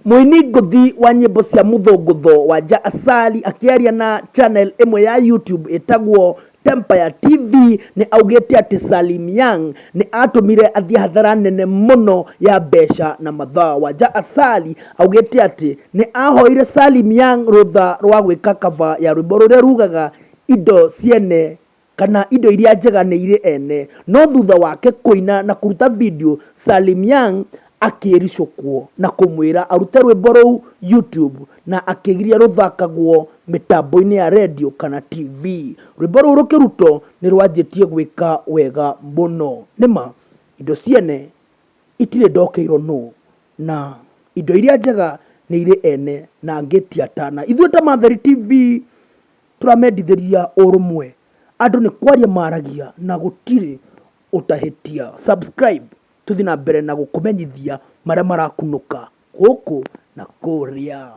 Mũini ngũthi wa nyĩmbo cia mũthũngũtho Wanja Asali akĩaria na channel ĩmwe ya YouTube ĩtagwo Tempire TV nĩ augĩte atĩ Salim Young nĩ atũmire athiĩ hathara nene mũno ya mbeca na mathaa. Wanja Asali augĩte atĩ nĩ ahoire Salim Young rũtha rwa gwĩka cover ya rwĩmbo rũrĩa rugaga indo ciene kana indo iria njega nĩ irĩ ene, no thutha wake kũina na kũruta video, Salim Young akĩĩricũkwo na kũmwĩra arute rwĩmbo rũu YouTube na akĩgiria rũthakagwo mĩtambo-inĩ ya redio kana TV. Rwĩmbo rũu rũkĩrutwo nĩ rwanjĩtie gwĩka wega mũno. Nĩ ma, indo ciene itirĩ ndokeirwo nũ, na indo iria njega nĩ irĩ ene na angĩ ti atana. Ithuĩ ta Matheri TV tũramendithĩria ũrũmwe, andũ nĩ kwaria maragia na gũtirĩ ũtahĩtia. Subscribe tũthiĩ na mbere na gũkũmenyithia marĩa marakunũka gũkũ na kũrĩa.